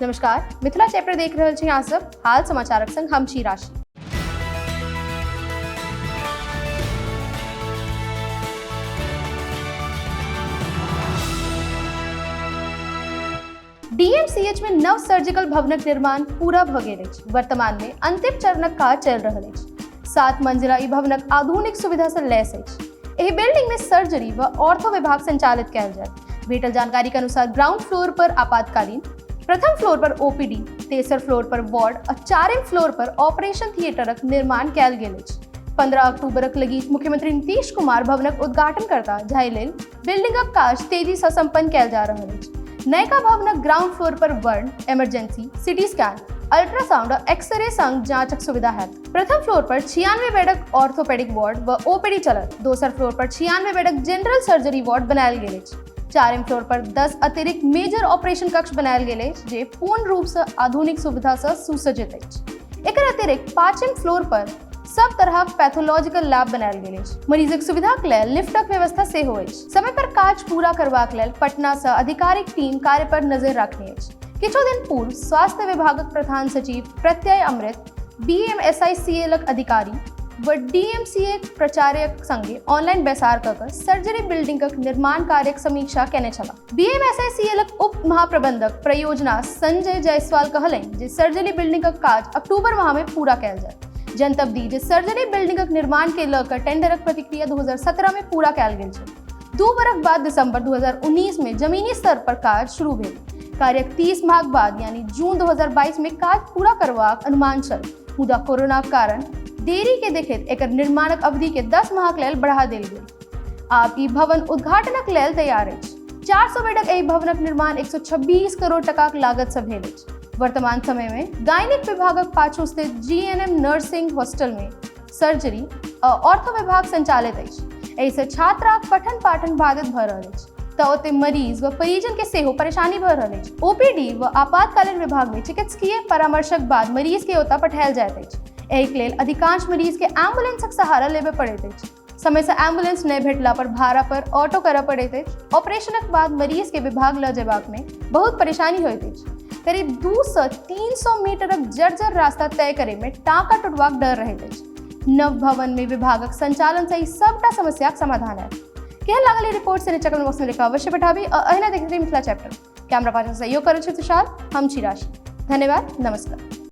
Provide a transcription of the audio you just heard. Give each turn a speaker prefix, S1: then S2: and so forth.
S1: नमस्कार, मिथिला चैप्टर देख रहल छी अहाँ सब। हाल समाचारक संग हम छी राशि। डीएमसीएच में नव सर्जिकल भवनक निर्माण पूरा भऽ गेल अछि। वर्तमान में अंतिम चरणक काज चलि रहल अछि। 7 मंजिला ई भवनक आधुनिक सुविधा से लैस अछि। एहि बिल्डिंग में सर्जरी व ऑर्थो विभाग संचालित कयल जायत। भेटल जानकारी के अनुसार ग्राउंड फ्लोर पर आपातकालीन, प्रथम फ्लोर पर ओपीडी, तेसर फ्लोर पर वार्ड आ चारिम फ्लोर पर ऑपरेशन थिएटरक निर्माण कयल गेल अछि। 15 अक्टूबरक लगीच मुख्यमंत्री नीतीश कुमार भवनक उद्घाटन करता, जाहि लेल बिल्डिंगक काज तेजी सँ संपन्न कयल जा रहल अछि। नयका भवनक ग्राउंड फ्लोर पर burn, emergency, CT scan, ultrasound आ एक्सरे संग जांचक सुविधा हैत। प्रथम फ्लोर पर 96 बेडक ऑर्थोपेडिक वार्ड व ओपीडी चलत। दोसर फ्लोर पर 96 बेडक जनरल सर्जरी वार्ड बनायल गेल अछि। चारिम फ्लोर पर 10 अतिरिक्त मेजर ऑपरेशन कक्ष बनायल गेल अछि, जे पूर्ण रूप सँ आधुनिक सुविधा सँ सुसज्जित अछि। एकर अतिरिक्त पांचम फ्लोर पर सब तरहक पैथोलॉजिकल लैब बनायल गेल अछि। मरीजक सुविधाक लेल लिफ्टक व्यवस्था सेहो अछि। समय पर काज पूरा करबाक लेल पटना सँ आधिकारिक टीम कार्य पर नजर राखने अछि। किछु दिन पूर्व स्वास्थ्य विभागक प्रधान सचिव प्रत्यय अमृत बीएमएसआईसीएलक अधिकारी व डीएमसीएक प्राचार्यक संगे ऑनलाइन बैसार कऽ कऽ सर्जरी बिल्डिंगक निर्माण कार्यक समीक्षा केने छलाह। बीएमएसआईसीएलक उप महाप्रबंधक परियोजना संजय जायसवाल कहलनि जे सर्जरी बिल्डिंगक काज अक्टूबर माह में पूरा कयल जायत। जनतब दी जे सर्जरी बिल्डिंगक निर्माण के लऽ कऽ टेंडरक प्रतिक्रिया 2017 में पूरा कयल गेल छल। 2 बरख बाद दिसंबर 2019 में जमीनी स्तर पर काज शुरू भेल। कार्यक 30 माहक बाद यानी जून 2022 में काज पूरा करबाक अनुमान छल, मुदा कोरोनाक कारण देरी के देखैत एकर निर्माणक अवधि के 10 माहक लेल बढ़ा देल गेल। आब ई भवन उद्घाटनक लेल तैयार अछि। 400 बेडक एहि भवनक निर्माण 126 करोड़ टकाक लागत सँ भेल अछि। वर्तमान समय में गायनिक विभागक पाछू स्थित जीएनएम नर्सिंग हॉस्टल में सर्जरी आ ऑर्थो विभाग संचालित अछि। एहिसँ छात्राक पठन पाठन बाधित भऽ रहल अछि तऽ ओतय मरीज व परिजन के सेहो परेशानी भऽ रहल अछि। ओपीडी व आपातकालीन विभाग में चिकित्सकीय परामर्शक बाद मरीज के ओतय पठायल जाइत अछि। एहिक लेल अधिकांश मरीज के एम्बुलेंसक सहारा लेबय पड़ैत अछि। समय से एम्बुलेंस नहि भेटला पर भाड़ा पर ऑटो करय पड़ैत अछि। ऑपरेशनक बाद मरीज के विभाग लऽ जेबाक में बहुत परेशानी होइत अछि। करीब 2 सँ 300 मीटरक जर्जर रास्ता तय करे में टाँका टूटबाक डर रहैत अछि। नव भवन में विभागक संचालन से ई सबटा समस्याक समाधान आयत। केहन लागल ई रिपोर्ट से नीचा कमेंट बॉक्स में लिखा अवश्य पठाबी आ अहिना देखैत रही मिथिला चैप्टर। कैमरा पाछाँ सहयोग करै छथि तुषार, हम छी राशि। धन्यवाद, नमस्कार।